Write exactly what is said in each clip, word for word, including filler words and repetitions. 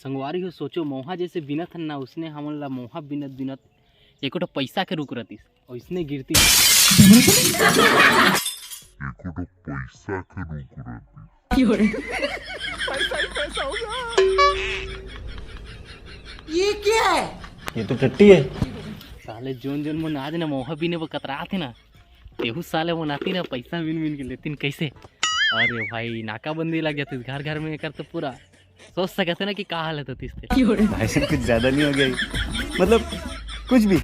संगवारी हो, सोचो, मौहा जैसे बिनत हन ना, उसने हमन ला मौहा बिनत बिनत एको ठो पैसा के रुख रहतिस, ओइसने गिरती। ये क्या है? ये तो टट्टी है। साले जोन जोन मन आज ना मौहा बिने बर कतरात हे ना, तेहू साले मन आती ना, पैसा बिन बिन के लेतिन। कैसे? अरे भाई, नाकाबंदी लग जाती घर घर में। एकर तो पूरा सोच सकते ना कि का हालत होती इससे। भाई साहब, कुछ ज्यादा नहीं हो गया ये? मतलब, कुछ भी।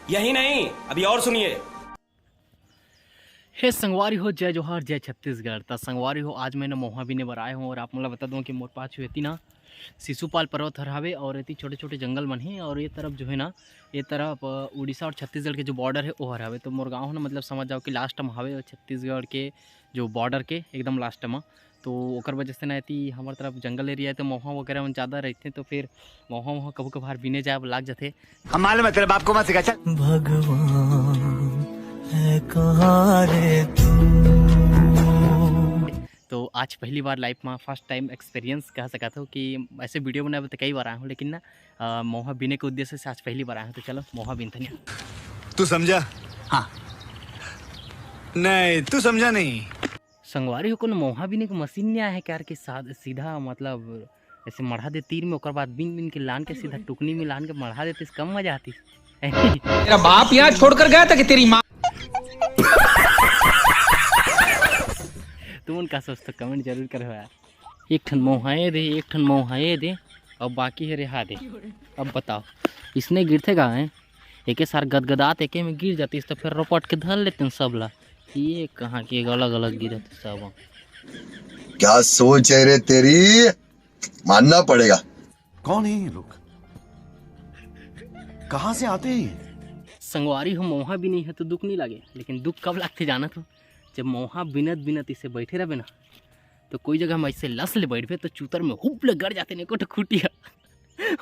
यही नहीं, अभी और सुनिए। हे संगवारी हो, जय जोहार, जय छत्तीसगढ़। त संगवारी हो, आज मैं ना मौहा बिने बर आए हूँ और आप मन ला बता दूँ कि मोर पाछू एती ना शिशुपाल पर्वत हर हावे और एती छोटे छोटे जंगल मन हे और ये तरफ जो है ना, ये तरफ अ, उड़ीसा और छत्तीसगढ़ के जो बॉर्डर है, वो हर हावे। तो मोर गाँव है ना, मतलब समझ जाओ कि लास्ट में हावे और छत्तीसगढ़ के जो बॉर्डर के एकदम लास्ट में। तो ओकर वजह से ना, एती हमर तरफ जंगल एरिया है, तो मौहा वगैरह मन ज़्यादा रहते, तो फिर मौहा वहाँ कभू कभार बिने जाए लाग जाते। हम मालूम है, तेरे बाप को मत सिखा, चल। भगवान है कहाँ रे तू? तो आज पहली बार लाइफ में फर्स्ट टाइम एक्सपीरियंस कह सकत हो कि ऐसे वीडियो बनाए बर तो कई बार आए हूँ, लेकिन ना अ, मौहा बिने के उद्देश्य से आज पहली बार आए हूँ। तो चलो मौहा बिनथन। तू समझा? हाँ। नहीं, तू समझा नहीं। संगवारी हो, कोनो मौहा बिने के मशीन नहीं आया है क्या कि साथ सीधा, मतलब ऐसे मढ़ा दे तीर में, ओकर बाद बिन बिन के लान के सीधा टुकनी में लान के मढ़ा देते, कम मजा आती। तेरा बाप यहाँ छोड़कर गया था कि तेरी माँ? तुमन का सोचते, कमेंट जरूर करो यार। एक ठन मौहा ये दे, एक ठन मौहा ये दे, अब बाकी है रेहा दे। अब बताओ, इसने गिरथे गा है? एके सार गदगदात एके में गिर जाती, तो फिर रपट के धर लेते हैं सब ला। ये कहाँ के अलग अलग गिरत सब। क्या सोच है रे तेरी, मानना पड़ेगा। कौन है ये लोग? कहाँ से आते हैं ये? संगवारी हो, मौहा भी नहीं है तो दुख नहीं लगे, लेकिन दुख कब लगते जानत हो? जब मौहा बिनत बिनत इसे बैठे रहबे ना, तो कोई जगह हम ऐसे लस ले बैठबे तो चूतर में हुप ले गड़ जाते ने कोठ खुटिया।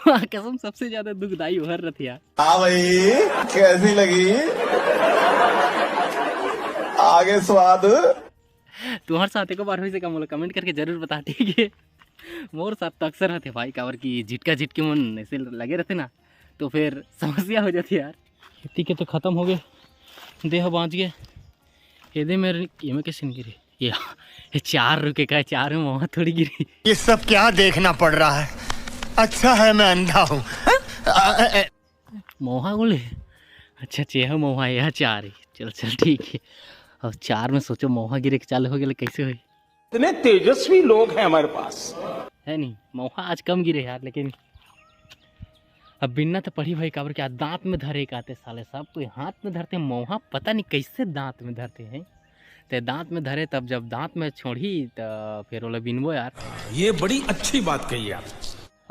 वहाँ कसम सबसे ज्यादा दुखदाई ओहर रहते यार। हाँ भाई, कैसी लगी आगे स्वाद? तुम्हारे साथ एक बार होइसे का मोला कमेंट करके जरूर बता, ठीक है? मोर साथ तो अक्सर होते भाई, काबर कि झिटका झिटकी मन ऐसे लगे रहते ना, तो फिर समस्या हो जाती यार। खेती के तो खत्म हो गए, देह बाँच गए। ये दे मेरे, ये में कैसे नहीं गिरे? ये, ये चार रुके का है, चार में मौहा थोड़ी गिरी। ये सब क्या देखना पड़ रहा है? अच्छा है मैं अंधा हूँ। मौहा बोले, अच्छा चेह मौहा, यह चार है। चल चल ठीक है। और चार में सोचो मौहा गिरे के चालू हो गए, कैसे हुई? इतने तेजस्वी लोग हैं हमारे पास। है नहीं, मौहा आज कम गिरे यार, लेकिन अब बिनना तो पड़ी भाई, काबर के आज दांत में धरे का आते साले, सब कोई हाथ में धरते मौहा, पता नहीं कैसे दांत में धरते हैं। ते दांत में धरे, तब जब दांत में छोड़ी तो फिर ओला बिनबो यार। ये बड़ी अच्छी बात कही आप।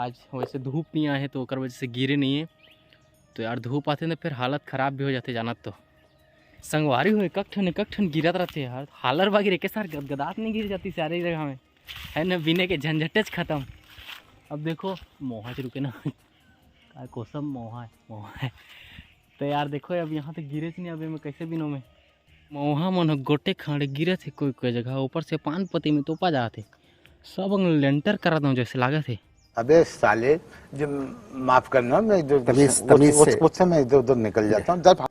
आज वैसे धूप नहीं आए है तो ओकर वजह से गिरे नहीं है। तो यार धूप आते ना फिर हालत खराब भी हो जाते जानत तो। संगवारी हो, एक ठन एक ठन गिरत रहते यार, हालर बागिर एक सार गदगदात नहीं गिर जाती सारे जगह में, है ना, बिने के झंझटेच खत्म। अब देखो मौहा च रुके ना, का कोसम मौहा है, मौहा है। तो यार देखो अब यहाँ तो गिरे नहीं, अब मैं कैसे बिनो में। मौहा मन ह गोटे खाड़े गिरत हे कोई कोई जगह, ऊपर से पान पत्ती में तोपा जात हे। सब अंग लेंटर करा दो जैसे लागत हे। अबे साले, जो माफ करना, मैं जो तमीज, तमीज से। मुझसे मैं इधर उधर निकल जाता हूँ।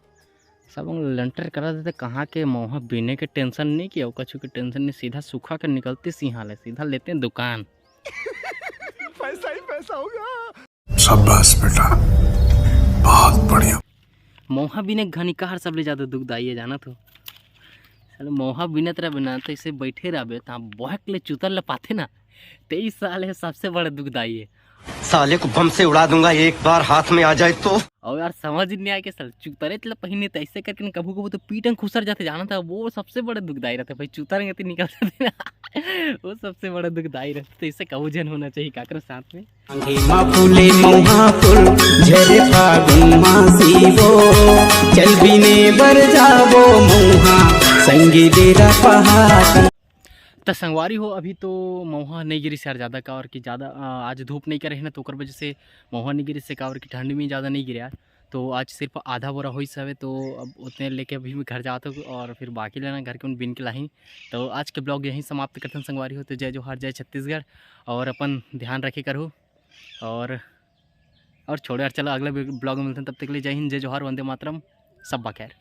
सब अंग लेंटर करा देते, कहाँ के मौहा बिने के टेंशन नहीं किया, कछु के टेंशन नहीं, सीधा सूखा के निकलते सिंहा ले, सीधा लेते हैं दुकान। पैसा ही पैसा होगा। शाबाश बेटा, बहुत बढ़िया। मौहा बिने घनी कहर सबले ज्यादा दुखदाई है, जाना तो। चलो मौहा बिनत रहे ना तो इसे बैठे रहबे, तो बहक ले चुतर ले पाते ना, तेईस साल है सबसे बड़ा दुखदाई है। साले को बम से उड़ा दूंगा एक बार हाथ में आ जाए तो। और यार समझ नहीं आया कि साले चुतरे तले पहिने तो ऐसे करके कभू कभू तो पीटन खुसर जाते, जाना था, वो सबसे बड़ा दुखदाई रहता भाई, चुतर गति निकल जाते ना। वो सबसे बड़ा दुखदाई रहता, तो ऐसे कभू जन होना चाहिए काकरो साथ में। माफुले मौहापुर झरे फागुन मासी वो चल बिने बर जाबो मौहा संगी डेरा पहाड़। त संगवारी हो, अभी तो मौहा नहीं गिरिस यार ज़्यादा, काबर कि ज़्यादा आज धूप नहीं करे है ना, तो ओकर वजह से मौहा नहीं गिरिस, काबर कि ठंड में ज़्यादा नहीं गिरे यार। तो आज सिर्फ आधा बोरा होइस हवे, तो अब उतने लेके अभी मैं घर जात हूँ और फिर बाकी लेना घर के उन बिन के लाही। तो आज के ब्लॉग यहीं समाप्त करथन संगवारी हो। तो जय जोहार, जय छत्तीसगढ़, और अपन ध्यान रखे करहु। और और छोड़ो यार, चलो अगले ब्लॉग में मिलते हैं। तब तक के लिए जय हिंद, जय जोहार, वंदे मातरम, सब बखैर।